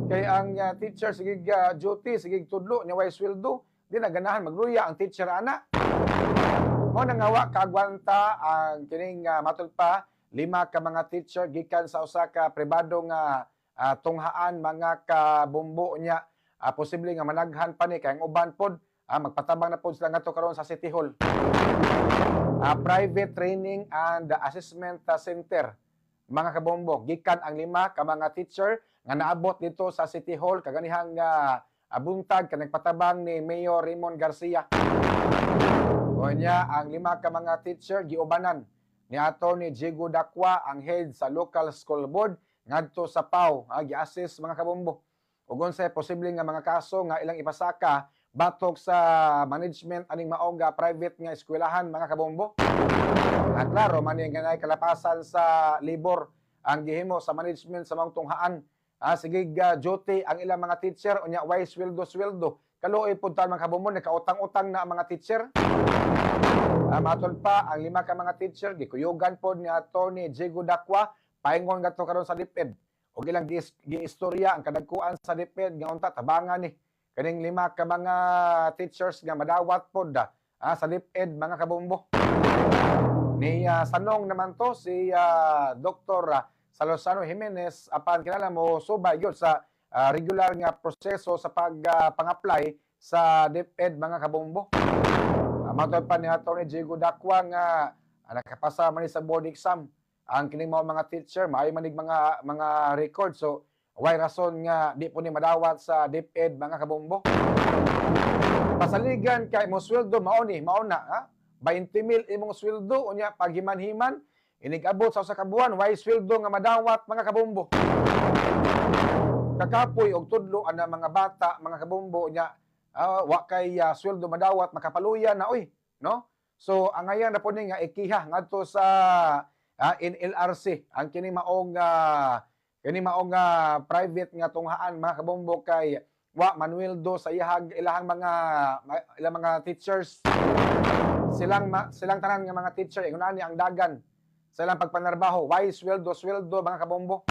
Kay ang teacher sige duty, sige tudlo nya way sweldo, di na ganahan magluya ang teacher ana. Mao na nga wa kaagwanta ang kining matud pa lima ka mga teacher gikan sa usa ka pribado nga tunghaan, mga kabombo, nya posible nga managhan pa ni kay ang uban pod magpatabang na pod sila ngadto karon sa City Hall. Private Training and Assessment Center, mga kabombo, gikan ang lima ka mga teacher nga naabot dito sa City Hall kaganihang buntag ka nagpatabang ni Mayor Raymond Garcia. O niya, ang lima ka mga teacher giubanan ni Attorney Diego Dacua, ang head sa local school board, ngadto sa PAO, gi-assist, mga kabombo. Ug unsay posible nga mga kaso nga ilang ipasaka batok sa management aning maong private nga eskwelahan, mga kabombo. At klaro man nga naay kalapasan sa labor ang gihimo sa management sa maong tunghaan. Sige duty ang ilang mga teacher unya way sweldo sweldo. Kaluoy pud ta, mga kabombo, nakautang-utang na ang mga teacher. Matod pa ang lima ka mga teacher gikuyugan pod ni Attorney Diego Dacua paingon ngadto karon sa DepEd. Ug ilang giistorya ang kadagkuan sa DepEd nga unta tabangan ni kaning lima ka mga teachers nga madawat pod sa DepEd, mga kabombo. Ni sanong naman to si Dr. Salosano Jimenez, apan kinahanglan mo subay gyud sa regular nga proseso sa pag pang-apply sa DepEd, mga kabombo. Matod pa ni Attorney Diego Dacua nga nakapasa man ni sa board exam ang kining mga teacher, maayo man mga record, so way rason nga di po ni madawat sa DepEd, mga kabombo. Pasaligan kay mo sweldo mao ni mao na ha 20 mil imong sweldo, unya paghiman-himan inig-abot sa usa ka buwan way sweldo nga madawat, mga kabombo. Kakapoy og tudlo ana mga bata, mga kabombo, unya wa kay sweldo madawat, makapaluya na oy, no? So ang ngayon na po ni nga ikiha ngadto sa NLRC ang kini maong private nga tunghaan, mga kabombo, kay wa manweldo sa iyahag ilahang mga ilang mga teachers. Silang tanan nga mga teacher ingon ani ang dagan sa ilang pagpanarbaho, way sweldo sweldo, mga kabombo.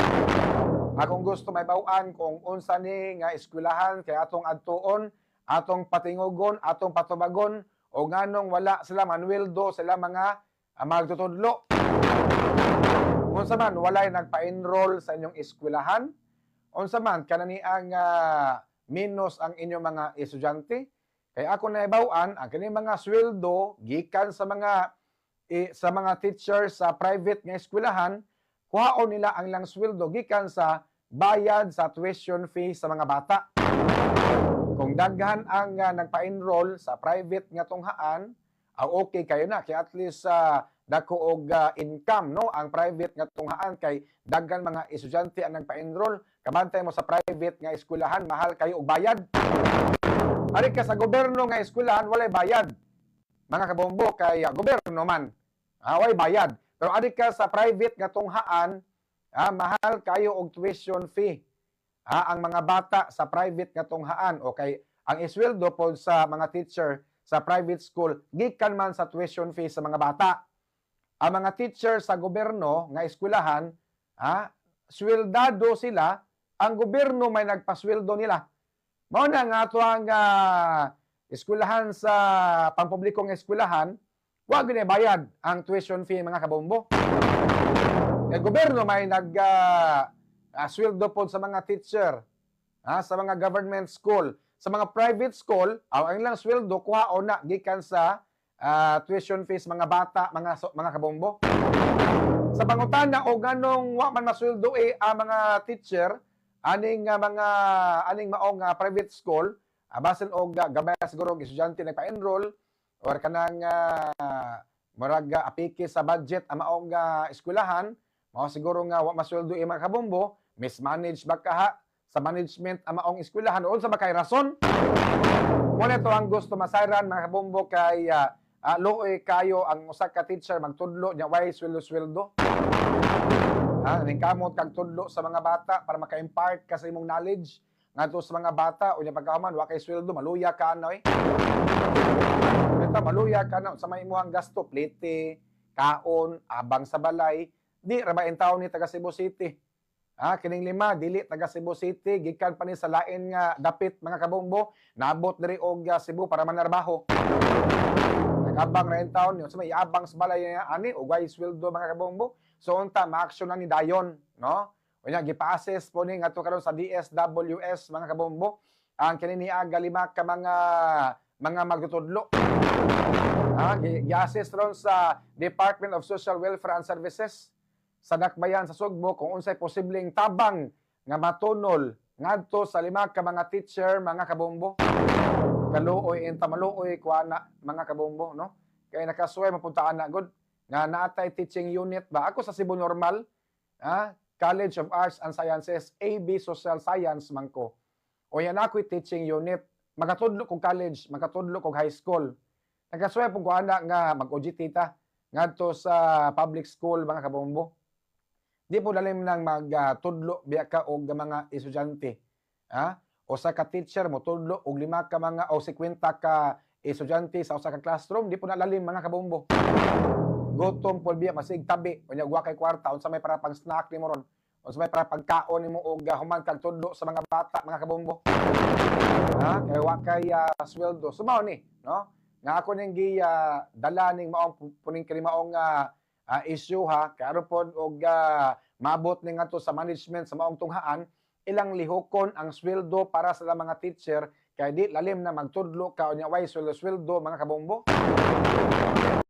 Akong gusto may bawaan kung unsa ni nga eskwelahan kay atong adtuon, atong patingugon, atong patubagon o nganong wala sila manweldo sila mga magtutudlo. Unsa man, walay nagpa-enroll sa inyong eskwelahan? Unsa man kanani ang minus ang inyong mga estudyante? Kay ako naibaw-an ang kini mga sweldo gikan sa mga teachers sa private nga eskwelahan, kuhaon nila ang ilang sweldo gikan sa bayad sa tuition fee sa mga bata. Kung daghan ang nagpa-enroll sa private nga tunghaan, okay kayo na kay at least dako og income, no, ang private nga tunghaan kay daghan mga estudyante ang nagpa-enroll. Kabantay mo sa private nga eskwelahan, mahal kayo og bayad. Ari ka sa gobyerno nga eskwelahan, walay bayad, mga kabombo, kay gobyerno man. Walay bayad. Pero ari ka sa private nga tunghaan, mahal kayo og tuition fee. Ang mga bata sa private nga tunghaan o kay ang isweldo pod sa mga teacher sa private school gikan man sa tuition fee sa mga bata. Ang mga teacher sa gobyerno nga eskwelahan, sweldado sila, ang gobyerno may nagpasweldo nila. Mao na nga ato ang eskwelahan sa pampublikong eskwelahan, wa gyud bayad ang tuition fee, mga kabombo. Kay gobyerno may nag sweldo pod sa mga teacher, sa mga government school. Sa mga private school, ang ilang sweldo kuhaon na gikan sa tuition fees mga bata, mga kabombo. Sa pangutana o ganong wa man masweldo eh, ang mga teacher aning mga aning maong private school, basin og gamay siguro og estudyante nagpa-enroll or kanang murag apiki sa budget ang maong eskwelahan, mao siguro nga wa masweldo eh, mga kabombo, mismanage ba kaha sa management ang maong eskwelahan o unsa ba kay rason? Mo na to ang gusto masayran, mga kabombo, kay luoy kayo ang usa ka teacher magtudlo nya way sweldo-sweldo. Ning kamot kag tudlo sa mga bata para maka-impart ka sa imong knowledge ngadto sa mga bata, unya pagkahuman wa kay sweldo, maluya ka na eh. Ito, maluya ka na sa may imuhang gasto, plite, kaon, abang sa balay, di ra ba taon ni taga Cebu City. Ah, kining lima dili taga Cebu City, gikan pa ni sa lain nga dapit, mga kabombo, naabot diri og Cebu para manarbaho. Nag-abang ra taon yun, sa may iabang sa balay niya ani og way sweldo, mga kabombo. So unta ma-action na ni dayon, no? Unya gipa-assess po ni ngadto karon sa DSWS, mga kabombo, ang kini niaga lima ka mga magtutudlo. Ah, gi-assess ron sa Department of Social Welfare and Services sa Dakbayan sa Sugbo kung unsay posibleng tabang nga matunol ngadto sa lima ka mga teacher, mga kabombo. Kaluoy inta, maluoy kuana mga kabombo, no? Kay nakasuway mapuntaan na gud nga naatay teaching unit ba ako sa Cebu Normal, ah, College of Arts and Sciences, AB Social Science man ko. O yan, ako'y teaching unit. Makatudlo kog college, makatudlo kog high school. Nakasuway pud ko ana nga mag-OJT ta ngadto sa public school, mga kabombo. Di po lalim nang magtudlo biya ka og mga estudyante. Ha? Usa ka teacher mo tudlo og lima ka mga o 50 ka estudyante sa usa ka classroom, di po na lalim, mga kabombo. Gutom po biya, masig tabi, unya wa kay kwarta, unsa may para pang snack nimo ron? Unsa may para pagkaon nimo og human kag tudlo sa mga bata, mga kabombo? Ha? Kay wa kay sweldo. So mao ni, no? Nga ako ning gi dala ning maong puning kini maong issue ha, kay aron pod og maabot ni ngadto sa management sa maong tunghaan, ilang lihokon ang sweldo para sa mga teacher kay di lalim na magtudlo ka unya way sweldo sweldo, mga kabombo.